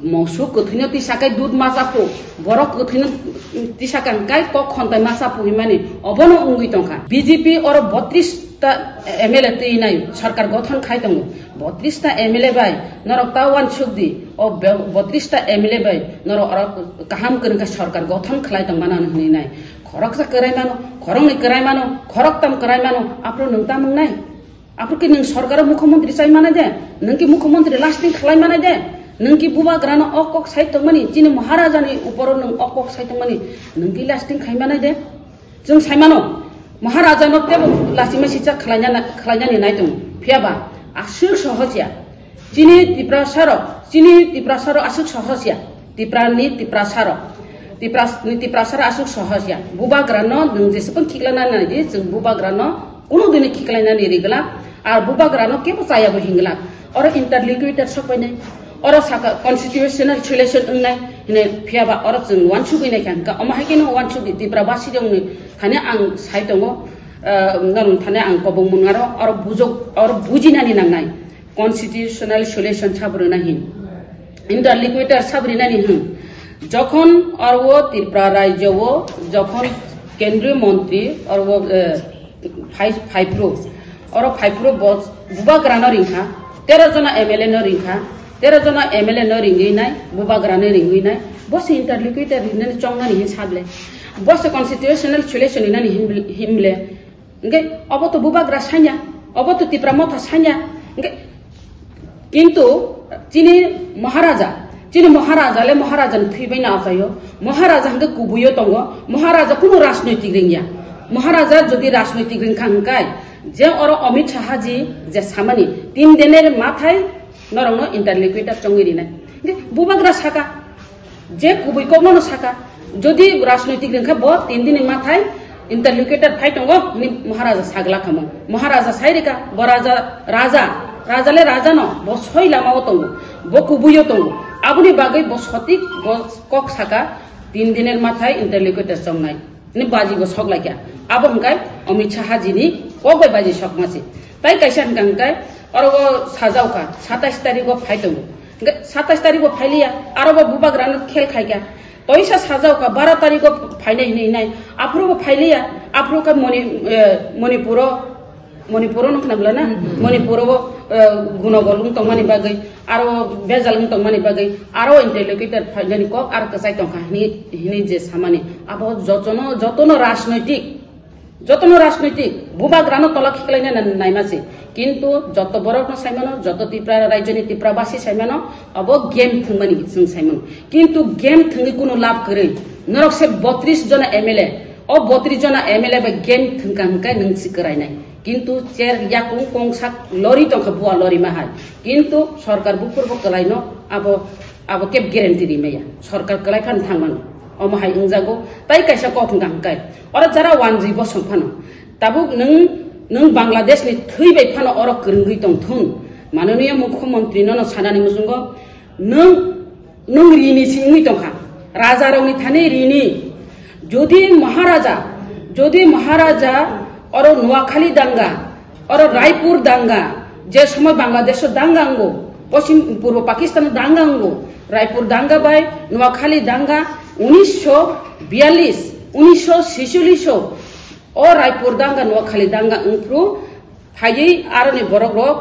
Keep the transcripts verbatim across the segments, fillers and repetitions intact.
Mosu kwthwino tisa kai dud ma chapu, borok kwthwino tisa kang kai kok khontai ma chapu himani obono wngwi tongkha. B J P oro botris ta M L A twi nai sarkar gothon khai tongo. Botris ta M L A bai norok ta wansuk di, o be-, botris ta M L A bai norok oro kaham kwrwng khe sarkar gothon khlai tong mano hwnwi nai. Khoroksa kwrai mano, khoroknwi kwrai mano, khoroktam kwrai mano, aphuru nwng ta mwngnai? Aphuru ki nwng sorkaro mukhyamantri chai manai de? Nwng ki mukhyamantri lasting khlai manai de? Nwng ki bubagrano o kok sai tongmani, chini Maharajani uporo nwng o kok sai tongmani, nwng ki lasting khai manai de? Chwng sai mano, Maharajano tebo lasima sicha khlaina, khlainani nai tongo. Phiya ba aswk sohos ya. Chini Tiprasarok, chini Tiprasarok aswk sohos ya. Tiprani Tiprasarok. Tipras-, ni Tiprasarok aswk sohos ya. Bubagrano nwng jeswk khiklana nai di, chwng bubagrano kunu dini khiklainani rigla, ar bubagrano kebo chayabo hingla. Oro interlocutor sok painai. Oro saka constitutional solution wngnai hinwi phiya ba oro chwng wansugwi nai kha hwnkha. Omo hai kheno wansugwi Tipra basi rokni thani ang sai tongo, ah, norok thani ang kobong mwnaro oro bujok, oro bujinani nangnai. Constitutional solution sabrina hin. Interlocutor sabrinani hin. Jokhon oro Tripura rajyo o jokhon kendriyo montri oro, eh, phai-, phaipro. Oro phaipro bo bubagrano ringkha, tero jona M L A no ringkha, tero jona M L A no ringwi nai, bubagrano ringwi nai. Bo se interlocutor rinani chongnani hin sable. Bo se constitutional solution rinani hin-, hinble. Hingke obo to bubagra sanya, obo to Tipra Motha sanya. Hingke kintu chini Maharaja, chini Maharaja le Maharaja ni thwi bai na achaio. Maharaja hingke kubuio tongo. Maharaja kunu rajnoitik ringya. Maharaja jodi rajnoitik ringkha hingkai, je oro Amit Shah ji je samani tin dener mathai norokno interlocutor chongwi rinai. Hingke bubagra saka, je kubui kokno no saka, jodi rajnoitik ringkha bo tin dini mathai interlocutor phai tongo, hini Maharaja sagla khamo. Maharaja sai rika, bo raja, raja, raja le raja no, bo soi lama o tongo, bo kubui o tongo. Aboni bagwi bo sotik, bo kok saka, tin diner mathai interlocutor chongnai. Ni baji bo sok laikya. Abo hingkai Amit Shah ji ni kok bai baji sok masi. Tai kaisa hingka hingkai oro o sajao kha, satais tarikh o phai tongo. Hingke satais tarikh bo phailiya, aro bo bubagrano khel khaikha. Toisa sajao kha, baro tarikh bo phainai hinwi hinai. Aphuru bo phailiya, aphuru khe Moni-, eh, Manipuro, Manipuro no khna bwla na? Hmm. Manipuro bo, eh, gunogol wng tongmani bagwi, aro bejal wng tongmani bagwi, aro interlocutor phainani kok aro kwchai tongkha hinwi, hinwi je samani. Abo jotono, jotono rajnoitik, Jotono rajnoitik bubagrano tola khiklaina na-, naima se. Kintu joto borokno saimano, joto Tipra rajyoni Tipra basi saimano, abo game thwngmani chwng saimano. Kintu game thwngwi kunu lab kwrwi. Norok se botris jona M L A. O botris jona M L A bai game thwngkha hwnkhe nwng si kwrainai. Kintu chair yakung kongsak lori tongkha, bua lori ma hai. Kintu sorkar buphurbo kwlaino abo Abo keb guarantee rimaya. Sorkar kwlai phano thangmano. Omo hai wngjago. Tai kaisa kok hwnkha hwnkhe. Oro jara wanjwi bosong phano. Tabuk nwng, nwng Bangladesh ni thwi bai phano oro kwrwngwi tong thun. Mananiya Mukhyamantri nono sanani muchungo. Nwng, nwng rini si wngwi tongkha. Raja rokni thani rini. Jodi Maharaja, jodi Maharaja oro Noakhali danga, oro Raipur danga, je somoy Bangladesh o danga wngo, Poschim Purbo Pakistan o danga wngo, Raipur danga bai Noakhali danga unisho biyallis, unisho sishollis o, o Raipur danga Noakhali danga wngphru, phaiwi aroni borok rok,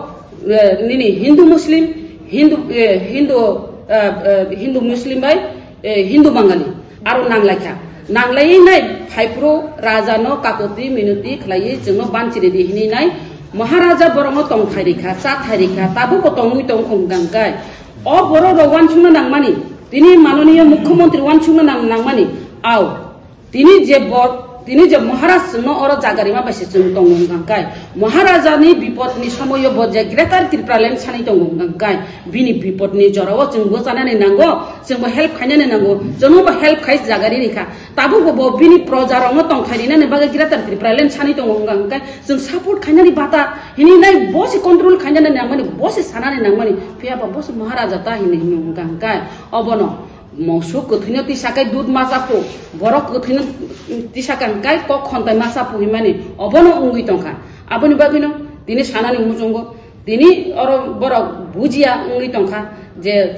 eh, nini Hindu Muslim, Hindu, eh, Hindu, eh, eh, Hindu Muslim bai, eh, Hindu Bangali, aro nanglaikha. Nanglaiwi nai phaiphuru raja no kakoti minoti khlaiwi chwngno banchiri di hinwi nai Maharaja borokno tongthai rikha, chathai rikha, tabukbo tongwi tongkha hwnkha hwnkhe. O borok rok wansukna nangmani, tini mananiya Mukhyamantri wansukna nang-, nangmani, ao. Tini je bo, tini je Maharaj chwngno oro jaga rima bai se chwng tongo hwnkha hwnkhe, Maharajani bipodni somoio bo je Greater Tipraland sanwi tongo hwnkha hwnkhe, bini bipodni jorao chwng bwchanani nango, chwngbo help khainani nango, chwngnobo help khai jaga rini kha. Tabukbo bo bini projarokno tongthai rinani bagwi Greater Tipraland sanwi tongo hwnkha hwnkhe, chwng support khainani bata hinwi nai bo se control khainani nangmani, bo se sanani nangmani, phiya ba bo se Maharaja ta hinwi hino hwnkha hwnkhe, obono Moso kwthwino tisa kai dud ma chaphu, borok kwthwino tisa kang kai kok khontai ma chaphu hinmani obono wngwi tongkha. Aboni bagwino tini sanani muchungo, tini oro borok bujiya wngwi tongkha je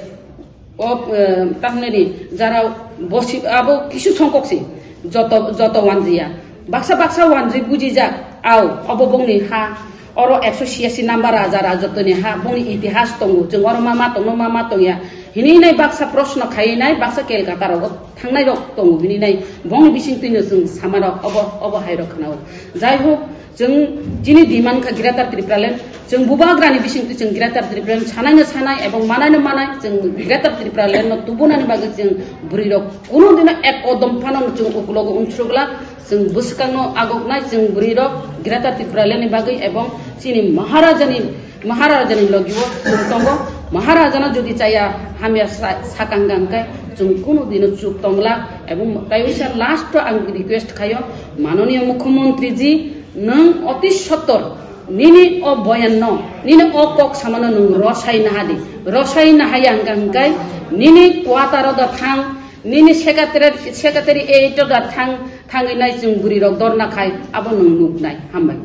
O, eh, tamhinani jara bosi abo kisu songkok si joto, joto wanjiya. Baksa baksa wanji bujijak, au, obo bongni ha, oro ekso siyasi number a jara jotoni ha, bongni itihas tongo, chwng oro ma ma tongno, ma ma tongya. Hini nai baksa proshno khai nai, baksa Kolkata rogo thangnai rok tongo, hini nai bongni bising twino chwng sama rok obo, obo hai rok khna o. Jai hok, chwng chini demand kha Greater Tipraland, chwng bubagrani bising twi chwng Greater Tipraland sanai no sanai ebong manai no manai, chwng Greater Tipraland no tubunani bagwi chwng bwrwi rok kunu dino ek odom phano chwng ukulogo unsukla, chwng bwskang no agok nai chwng bwrwi rok Greater Tipraland ni bagwi ebong chini Maharaja ni Maharaja ni logi o chwng tongo. Maharaja no jodi chaya hamya sa-, sakang gang khe chwng kunu dino chuk tongla ebong tai wisa last o ang request khayo, Mananiya Mukhyamantri ji, nwng oti sottor nini o boyan no, nini o kok samano nwng rosai naha di, rosai nahaya hwnkha hwnkhe nini quarter o da thang, nini secretary, secretary eight o da thang, thangwi nai chwng bwrwi rok dorna khai abo nwng nuk nai. Hambai.